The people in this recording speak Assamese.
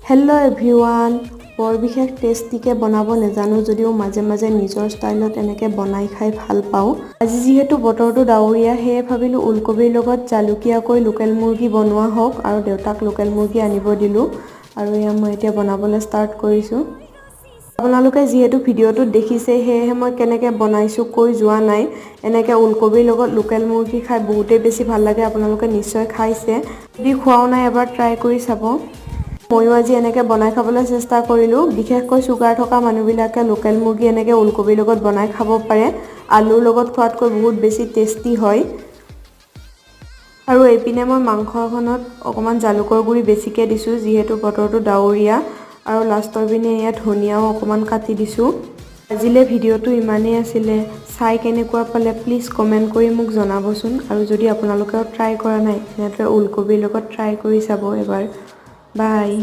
হেল্ল' এভৰিৱান, বৰ বিশেষ টেষ্টিকৈ বনাব নাজানো যদিও মাজে মাজে নিজৰ ষ্টাইলত এনেকৈ বনাই খাই ভাল পাওঁ। আজি যিহেতু বতৰটো ডাৱৰীয়া, সেয়ে ভাবিলোঁ ওলকবিৰ লগত জালুকীয়াকৈ লোকেল মুৰ্গী বনোৱা হওক আৰু দেউতাক লোকেল মুৰ্গী আনিব দিলোঁ আৰু এয়া মই এতিয়া বনাবলৈ ষ্টাৰ্ট কৰিছোঁ। আপোনালোকে যিহেতু ভিডিঅ'টোত দেখিছে, সেয়েহে মই কেনেকৈ বনাইছোঁ কৈ যোৱা নাই। এনেকৈ ওলকবিৰ লগত লোকেল মুৰ্গী খাই বহুতেই বেছি ভাল লাগে। আপোনালোকে নিশ্চয় খাইছে, যদি খোৱাও নাই এবাৰ ট্ৰাই কৰি চাব। ময়ো আজি এনেকৈ বনাই খাবলৈ চেষ্টা কৰিলোঁ। বিশেষকৈ চুগাৰ থকা মানুহবিলাকে লোকেল মুৰ্গী এনেকৈ ওলকবিৰ লগত বনাই খাব পাৰে। আলুৰ লগত খোৱাতকৈ বহুত বেছি টেষ্টি হয়। আৰু এইপিনে মই মাংসখনত অকণমান জালুকৰ গুড়ি বেছিকৈ দিছোঁ, যিহেতু বতৰটো ডাৱৰীয়া। আৰু লাষ্টৰ পিনে এয়া ধনিয়াও অকণমান কাটি দিছোঁ। আজিলৈ ভিডিঅ'টো ইমানেই আছিলে। চাই কেনেকুৱা পালে প্লিজ কমেণ্ট কৰি মোক জনাবচোন। আৰু যদি আপোনালোকেও ট্ৰাই কৰা নাই, এনেদৰে ওলকবিৰ লগত ট্ৰাই কৰি চাব এবাৰ। বাই।